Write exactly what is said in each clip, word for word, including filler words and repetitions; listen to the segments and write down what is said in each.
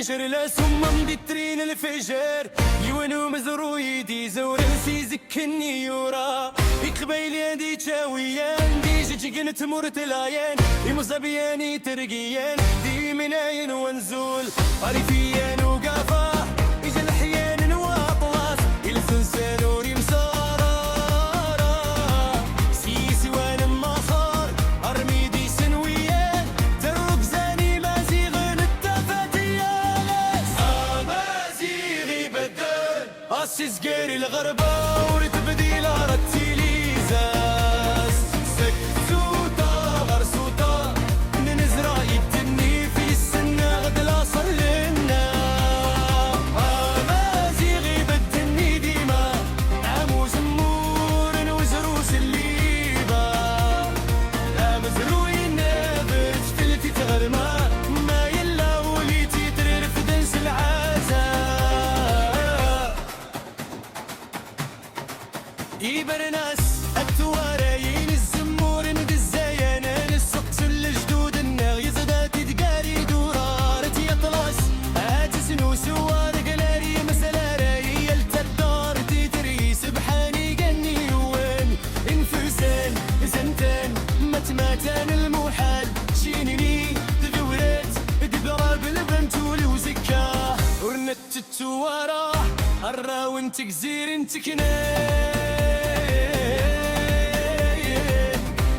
Jer la summam di trin lfejer, yiwen umezruy d-izewren si zik-nni yura. Iqbayliyen d icawiyen d ijeǧǧigen n tmurt layen, imẓabiyen d itergiyen d yimnayen n wenẓul, arifiyen d ugafa, ijelḥiyen n waṭlas, ilsensen ur imsar ara. Si yisiwan n Maṣer armi d isenwiyen, terrugza n Imaziɣen d tafat yal ass. Amaziɣ ibedden, asizger i lɣerba ur tebdil ara tiliza-s. Seg tsuta ɣer suta, nenezra i ddennif, yessennaɣ-d laṣel-nneɣ. Amaziɣ ibedden i dima, am uzemmur n uzrus n liba. Amezruy-nneɣ d tfelt i tɣelma, ma yella ul-itt yetrerfden s lɛazab. Ibernas at twarayin, zzemmuren d zzayanen, sseqsun lejdud-nneɣ, yeẓda-t-id gar idurar d yaṭlas. Ad tesnu sewwa deg lari, meslaray yal taddart itri, sebḥan igenniwen, infuzan, zantan, matmatan, lmuḥal, cinini, d dewret, d ḍrab, lbent, ul, uzekka, ur net- Tettu ara arraw n tegzir n teknayin,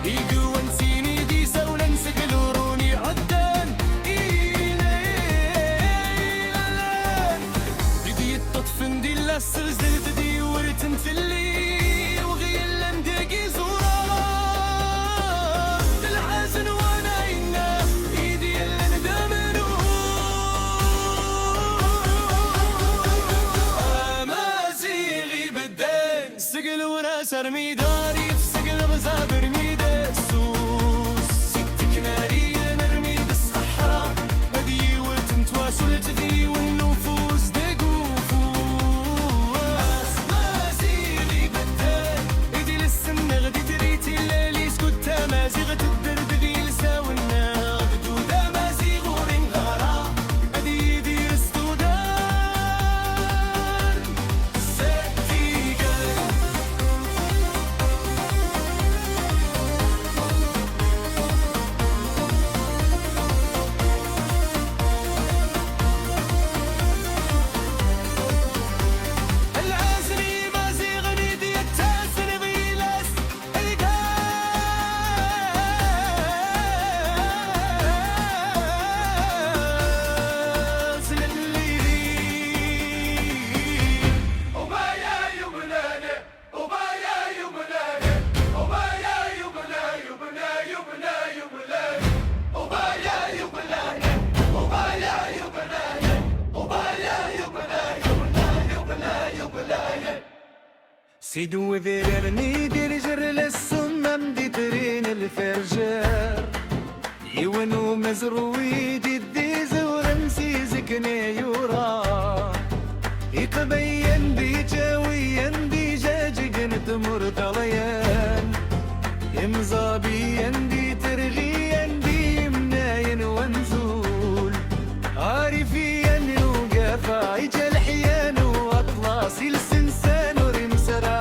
igwan sin i d-isawlen seg lurun iɛeddan, i d-yeṭṭeṭfen di lasel zdat d yiwret n telli, uɣ yellan deg iẓuran, d lḥazen wana inna, i d-yellan d amenu. Amaziɣ ibedden, seg Lewras armi d Arif, seg Leɣzab armi d Assus, seg Teknariyen armi d Ṣṣeḥra, d yiwet n twacult d yiwen n ufus deg ufus. Amaziɣ ibedden, i d iles-nneɣ di trit ilali, skud tamaziɣt tedder deg yilsawen-nneɣ, d dud amaziɣ ur inɣara, ad yidir s tudar. Setiga. Lɛezl Imaziɣen i d-yettasen ɣilas. Si d-wwed iran-nni d irjer lessumam d itrin lferjer. Yiwen umezruy d-iddi zewren si zik-nni yura. Iqbayliyen d iǧawiyen d ijaǧigen n tmurt ṭalyan. Imẓabiyen d iterɣiyen d yimnayen wenẓul. Arifiyen n ugafa, iǧalḥiyen u aṭlas, ilsensen ur imsara.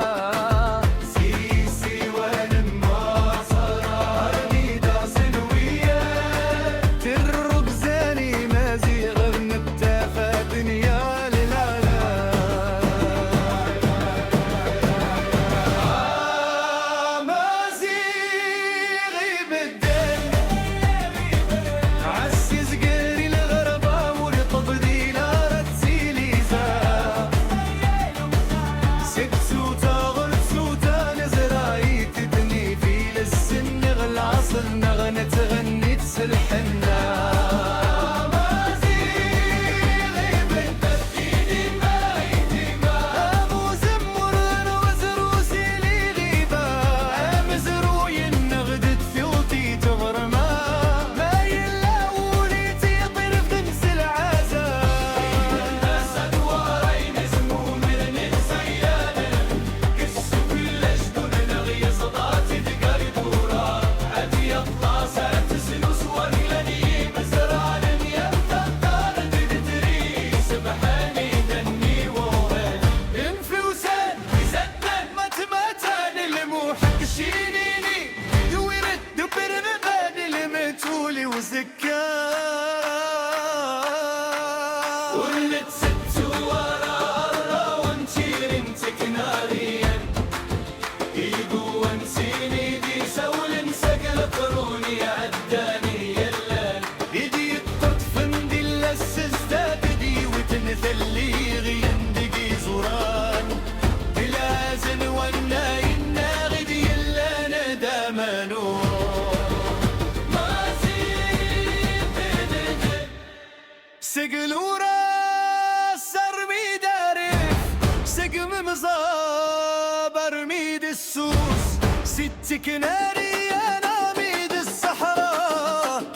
Si yisiwan n Maṣer armi d aselwiyen, terrugza n Imaziɣen d tafat n yal lɛalam. Amaziɣ Akken ara yanami d ṣṣeḥra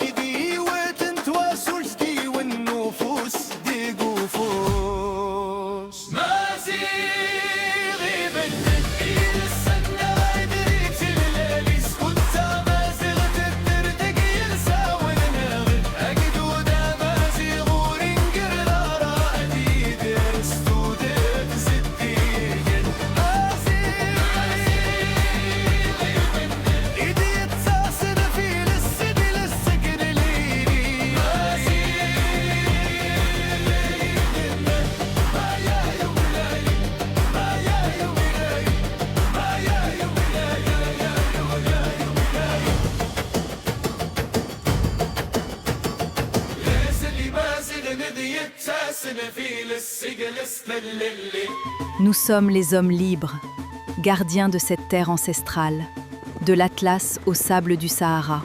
i d-yiwet n twasult d yiwen n ufus deg ufus. Maziɣ ibedden iles-nneɣ, idrik tilelli-s, kul tamaziɣt tedder deg yilsawen-nneɣ. Agdud amaziɣ ur inger ara ad yidir s tudert zeddigen. Maziɣ i d-yettasen f iles, s iles seg lili. Maziɣ, Nous sommes les hommes libres, gardiens de cette terre ancestrale, de l'Atlas au sable du Sahara.